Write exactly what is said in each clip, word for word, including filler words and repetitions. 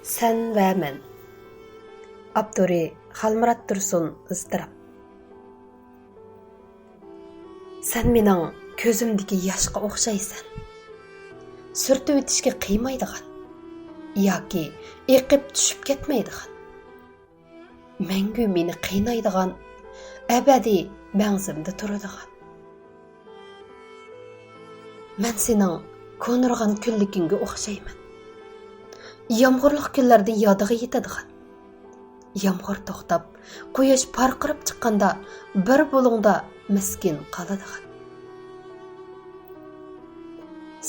سەن ۋە مەن. ئاپتورى: خالمۇرات تۇرسۇن، ئىزتىراپ. سەن مېنىڭ كۆزۈمدىكى ياشقا ئوخشايسەن. سۈرتۈۋېتىشكە قىيمايدىغان ياكى ئېقىپ چۈشۈپ كەتمەيدىغان، مەڭگۈ مېنى قىينايدىغان، ئەبەدىي مەڭزىمدە تۇرىدىغان. مەن سېنىڭ كونىرىغان كۈنلۈكۈڭگە ئوخشايمەن. يامغۇرلۇق كۈنلەردە يادىغا يېتىدىغان. يامغۇر توختاپ، قۇياش پارقىراپ چىققاندا بىر بۇلۇڭدا مىسكىن قالىدىغان.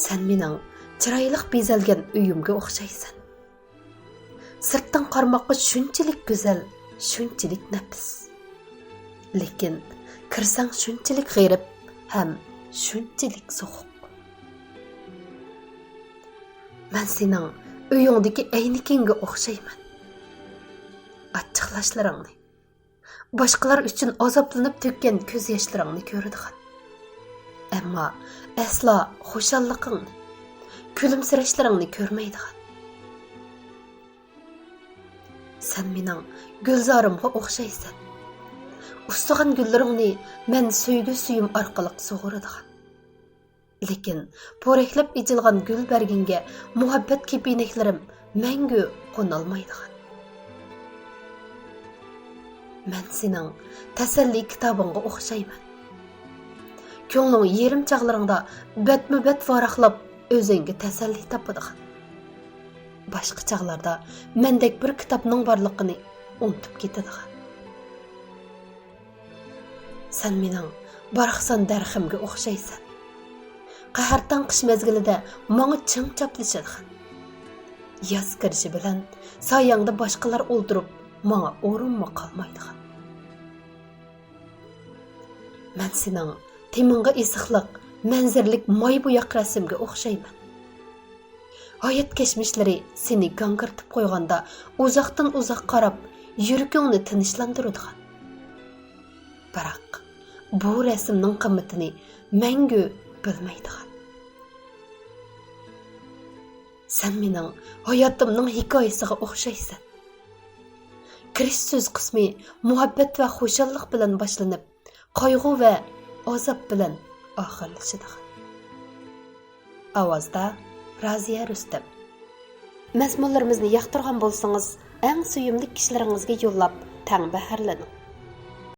سەن مېنىڭ چىرايلىق بېزەلگەن ئۆيۈمگە ئوخشايسەن. سىرتتىن قارىماققا شۇنچىلىك گۈزەل، شۇنچىلىك نەپىس. لېكىن كىرسەڭ شۇنچىلىك غېرىب ھەم شۇنچىلىك سوغۇق. مەن سېنىڭ ئۆيۈڭدىكى ئەينىكىڭگە ئوخشايمەن. ئاچچىقلاشلىرىڭنى، باشقىلار ئۈچۈن ئازابلىنىپ تۆككەن كۆز ياشلىرىڭنى كۆرىدىغان، ئەمما ئەسلا خۇشاللىقىڭنى، كۈلۈمسىرەشلىرىڭنى كۆرمەيدىغان. سەن مېنىڭ گۈلزارىمغا ئوخشايسەن. ئۇسسىغان گۈللىرىڭنى مەن سۆيگۈ سۈيۈم ئارقىلىق سۇغۇرىدىغان. لېكىن پورەكلەپ ئېچىلغان گۈل بەرگىڭگە مۇھەببەت كېپىنەكلىرىم مەڭگۈ قونالمايدىغان. مەن سېنىڭ تەسەللى كىتابىڭغا ئوخشايمەن. كۆڭلۈڭ يېرىم چاغلىرىڭدا بەتمۇبەت ۋاراقلاپ، ئۆزۈڭگە تەسەللى تاپىدىغان. باشقا چاغلاردا مەندەك بىر كىتابنىڭ بارلىقىنى ئۇنتۇپ كېتىدىغان. سەن مېنىڭ باراقسان دەرىخىمگە ئوخشايسەن. قەھەرتاڭ قىش مەزگىلىدە ماڭا چىڭ چاپلىشىدىغان. ياز كىرىشى بىلەن سايەڭدە باشقىلار ئولتۇرۇپ، ماڭا ئورۇنمۇ قالمايدىغان. مەن سېنىڭ تېمىڭغا ئېسىقلىق، مەنزىرىلىك ماي بوياق رەسىمگە ئوخشايمەن. ھايات كەچمىشلىرى سېنى گاڭگىرىتىپ قويغاندا، ئۇزاقتىن ئۇزاققا قاراپ، يۈرىكىڭنى تىنچلاندۇرىدىغان. بىراق، بۇ رەسىمنىڭ قىممىتىنى مەڭگۈ بىلمەيدىغان. سەن مېنىڭ ھاياتىمنىڭ ھېكايىسىغا ئوخشايسەن. كىرىش سۆز قىسمى مۇھەببەت ۋە خۇشاللىق بىلەن باشلىنىپ، قايغۇ ۋە ئازاب بىلەن ئاخىرلىشىدىغان. ئاۋازدا رازىيە رۇستەم. مەزمۇنلىرىمىزنى ياقتۇرغان بولسىڭىز، ئەڭ سۆيۈملۈك كىشىلىرىڭىزگە يوللاپ، تەڭ بەھرىلىنىڭ.